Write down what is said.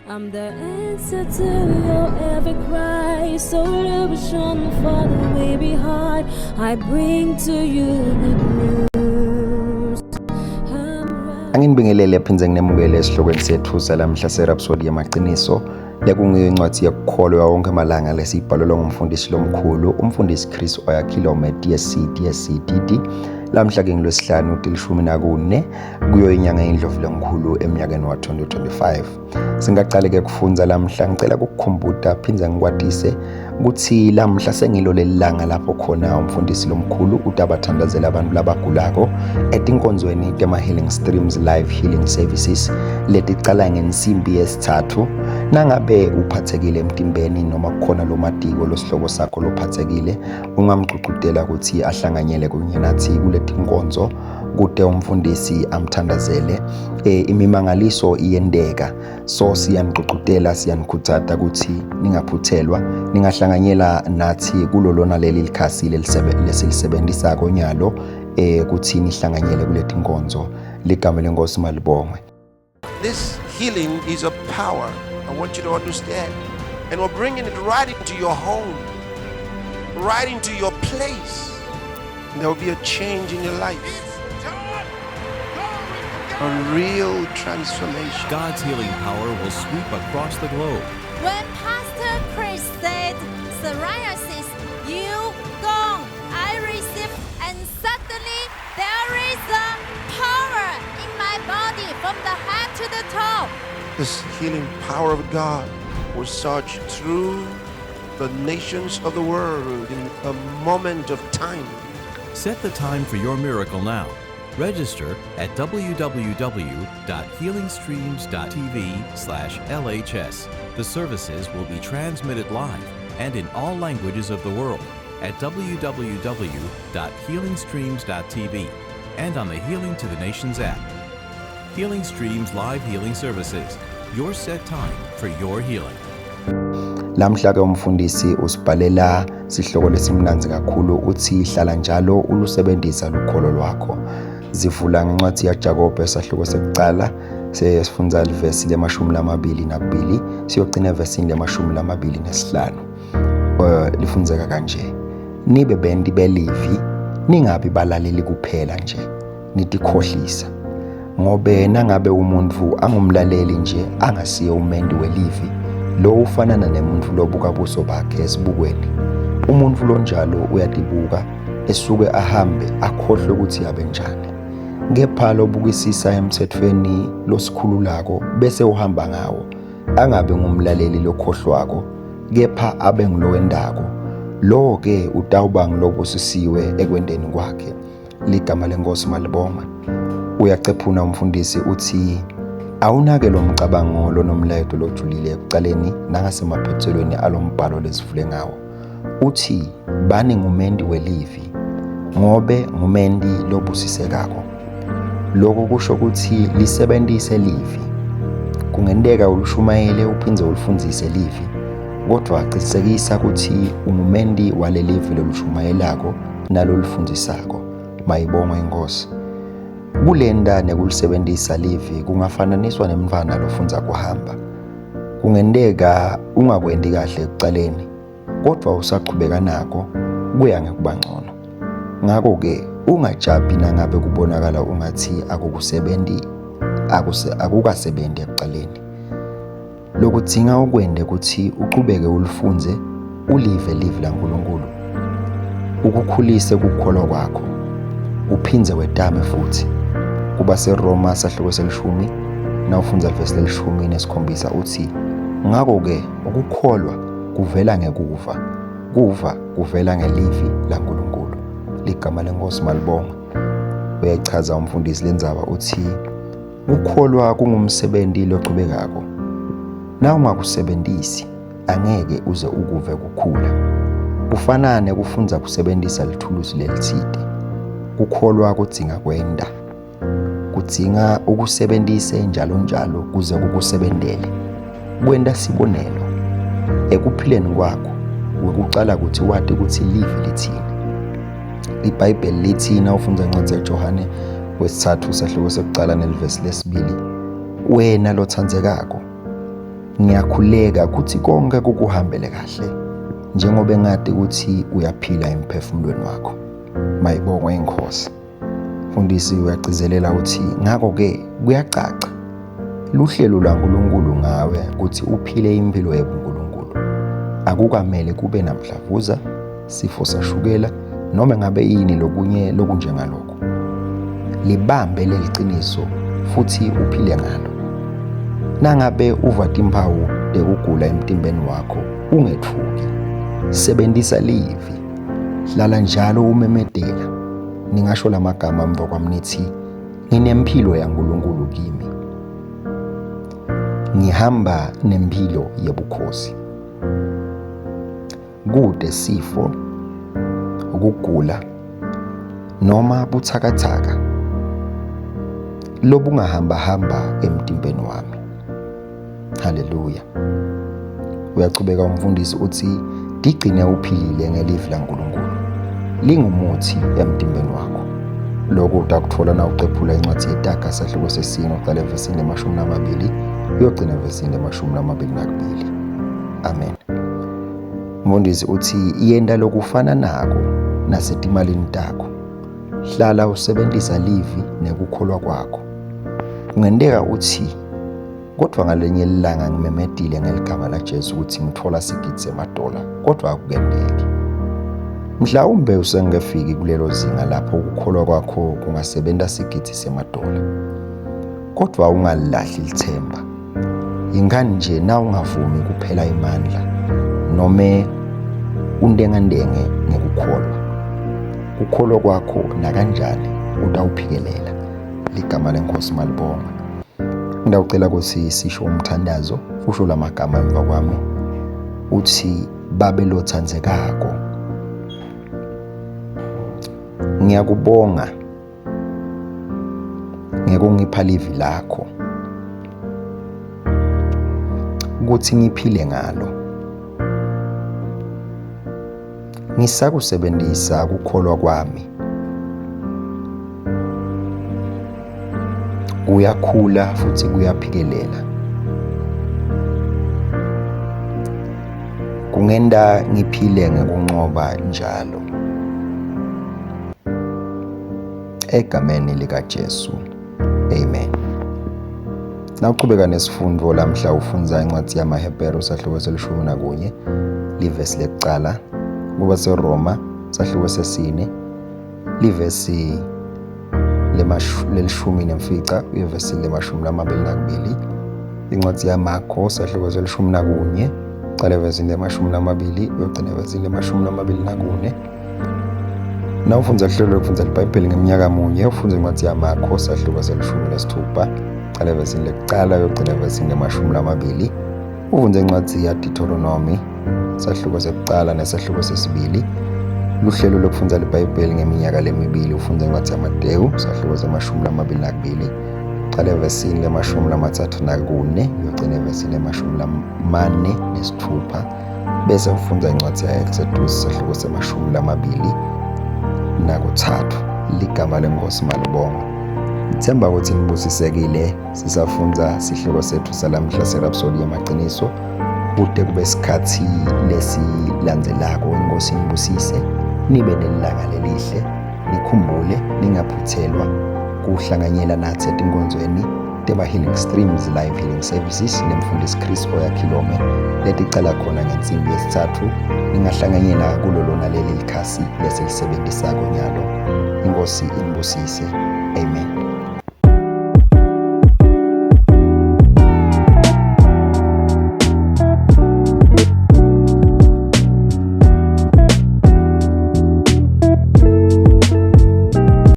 I'm the answer to your every cry, solution for the weary heart. I bring to you good news. I'm right. Anginibingelele phindze nginemukele esihlokweni sethu salamhla seRhapsody yamaqiniso lekungiyo incwadi yokukholwa wonke amalanga lesiyibhalelwa ngumfundisi lomkhulu umfundisi Chris Oyakhilome DSC DSC DD. Lamhla ke ngilwesihlanu 14 kuyo inyanga yeNdlovu lenkulu eminyakeni wa-2025. Singaqale ke kufunza lamhla, ngicela ukukukhumbuta phindze ngikwatise ukuthi lamhla sengilo leli langa lapho khona umfundisi lomkhulu utabathandazela abantu labagulako etinkonzweni tema-Healing Streams Live Healing Services leticala ngensimbi yesithathu. Nangabe uphathekile emtimbeni noma kukhona lo matiko losihlobo sakho lophathekile, ungamgcugcutela ukuthi ahlanganyele kunye nathi kuletinkonzo kude umfundisi amthandazele. Imimangaliso iyenteka, so siyanigcugcutela, siyanikhuthaza ukuthi ningaphuthelwa, ningahlanganyela nathi kulolona leli likhasi lesilisebenzisako nyalo kuthi nihlanganyele kuletinkonzo. Ligama lenkosi malibongwe. This healing is a power. I want you to understand. And we're bringing it right into your home, right into your place. And there will be a change in your life. A real transformation. God's healing power will sweep across the globe. When Pastor Chris said, psoriasis, you gone, I received, and suddenly there is a power in my body from the head to the toe. This healing power of God will surge through the nations of the world in a moment of time. Set the time for your miracle now. Register at www.healingstreams.tv/LHS. The services will be transmitted live and in all languages of the world at www.healingstreams.tv and on the Healing to the Nations app. Healing Streams Live Healing Services, your set time for your healing. Lamhla ke umfundisi usibhalela sihloko lesimnandzi kakhulu, uthi hlala njalo ulusebenzisa lukholo lwakho. Zivula ngencwadi yaJakobe sahluko sekucala, sesifundza livesi le-22 siyogcina evesini le-25. Lifundzeka kanje: nibe benti belivi, ningabi balaleli kuphela nje, nitikhohlisa. Ngobe nangabe umuntu angumlaleli nje angasiye umendi welivi, lo ufanana nemuntu lobuka buso bakhe esibukweni. Umuntu lonjalo uyatibuka esuke ahambe akhohlwe ukuthi abe njani. Kepha lobukisisa emthethweni losikhululako bese uhamba ngawo, angabe ngumlaleli lokhohlwako, kepha abe ngulowendako, lo ke utawuba ngilobusisiwe ekwendeni kwakhe. Ligama lenkosi malibongwe. Uyacephuna umfundisi uthi awunake lo mcabango lonomlayeto lojulile ekucaleni nangasemaphethelweni alombhalo lesivule ngawo. Uthi bani ngumendi welivi, ngobe ngumendi lobusisekako. Lokho kusho ukuthi lisebenzise livi. Kungenteka ulushumayele uphindze ulifundzise livi, kodwa qinisekisa ukuthi ungumendi walelivi lolushumayelako nalolufundzisako. Mayibongwe inkosi. Kulenda nekulisebenzisa livi kungafananiswa nemntfwana lofundza kuhamba. Kungenteka ungakwendi kahle ekucaleni, kodwa usachubeka nako kuya ngekuba ngcono. Ngakho-ke ungajabhi nangabe kubonakala ungathi akukusebenzi, akukasebenzi ekucaleni. Lokudzinga ukwende ukuthi uqhubeke ulifunze, ulive livi laNkulunkulu, ukukhulise ukukholwa kwakho, uphindze wetame futhi. Kuba seRoma sahluko selishumi nawufundza vesi le-17 uthi ngakho-ke ukukholwa kuvela ngekuva, kuva kuvela ngelivi laNkulunkulu. Ligama lenkosi malibongwe. Uyayichaza umfundisi lendzaba uthi ukukholwa kungumsebenzi lochubekako. Na ungakusebenzisi angeke uze ukuve kukhula. Kufana nekufundza kusebenzisa lithulusi lelitsite. Kukholwa kudzinga kwenda, kudzinga ukusebenzise njalo njalo kuze kukusebentele. Kwenta sibonelo ekuphileni kwakho, wekucala ukuthi wati ukuthi livi lithini. IBhayibheli lithi nawufundza incwadi yaJohane wesithathu sahluko sekucala nelivesi lesibili, wena lothandzekako Ngiyakhuleka ukuthi konke kukuhambele kahle njengoba engade ukuthi uyaphila emphefumulweni wakho. Mayibongwe inkosi. Mfundisi uyagcizelela ukuthi ngakho-ke kuyacaca luhlelo lwaNkulunkulu ngawe ukuthi uphile impilo yebuNkulunkulu. Akukamele kube namdlavuza, sifo sashukela noma ngabe yini lokunye lokunjengalokho. Libambe leli qiniso futhi uphile ngalo. Nangabe uva timphawu tekugula emtimbeni wakho, ungethuki. Sebenzisa livi. Hlala njalo umemedela. Ningasho lamagama emva kwami nithi nginempilo yaNkulunkulu kimi. Ngihamba nempilo yebukhosi. Kude sifo, ukugula noma buthakathaka lobungahambahamba emtimbeni wami. Haleluya. Uyachubeka umfundisi uthi digcine uphilile ngelivi laNkulunkulu. Lingumuthi emtimbeni wakho. Lokhu utakuthola na uqephula incwadi yeTaga sahluko sesine uqala evesini lemashumi lamabili uyogcina evesini lemashumi lamabili nakubili. Amen. Mfundisi uthi yenta lokufana nako nasetimalini takho. Hlala usebenzisa livi nekukholwa kwakho. Kungenteka uthi kodwa ngalenye ilanga ngimemedile ngeligama laJesu ukuthi ngithola sigidi semadola kodwa akukenteki. Mhlawumbe usengefiki kulelo zinga lapho ukukholwa kwakho kungasebenta sigidi semadola. Kodwa ungalilahli lithemba. Ingani nje na ungavumi kuphela imandla nome undengandenge ngekukholwa. Kukholwa kwakho nakanjani utawuphikelela. Ligama lenkosi malibongwe. Ngiyawucela ukuthi sisho umthandazo, usho lamagama emva kwami. Uthi babe lothandzekako. Ngiyakubonga ngekungipha livi lakho ukuthi ngiphile ngalo. Ngisakusebenzisa ukukholwa kwami. Kuyakhula futhi kuyaphikelela. Kungenta ngiphile ngekunqoba njalo. Egameni likaJesu. Amen. Nawuchubeka nesifundo lamhla ufundza incwadi yamaHebheru sahluko selishumi nakunye livesi lekucala kuba seRoma sahluko sesine livesi lelishumi nemfica ivesi lemashumi lamabili nakubili. Incwadi yaMarko sahluko selishumi nakunye cala evesini lemashumi lamabili uyogcina evesini lemashumi lamabili nakune. Nawufundza hlelo lokufundza liBhayibheli ngeminyaka munye ufundze incwadi yaMarko sahluko selishumi nesithupha cala evesini lekucala uyogcina evesini lemashumi lamabili. Ufundze incwadi yaDeuteronomy sahluko sekucala nesahluko sesibili. Luhlelo lokufundza liBhayibheli ngeminyaka lemibili ufundze incwadi yaMatewu sahluko semashumi lamabili nakubili cala evesini lemashumi lamathathu nakune uyogcina evesini lemashumi lamane nesithupha. Bese ufundza incwadi ya-Exodus sahluko semashumi lamabili nakuthathu. Ligama lenkosi malibongwe. Ngithemba ukuthi nibusisekile sisafundza sihloko sethu salamhla seRhapsody yamaqiniso kude kube sikhathi lesilandzelako. Inkosi inibusise, nibe nelilanga lelihle, nikhumbule ningaphuthelwa kuhlanganyela nathi etinkonzweni Tema Healing Streams Live Healing Services nemfundisi Chris Oyakhilome leticala khona ngensimbi yesithathu. Ningahlanganyela kulo lona leli likhasi lesilisebenzisako nyalo. Inkosi inibusise. Amen.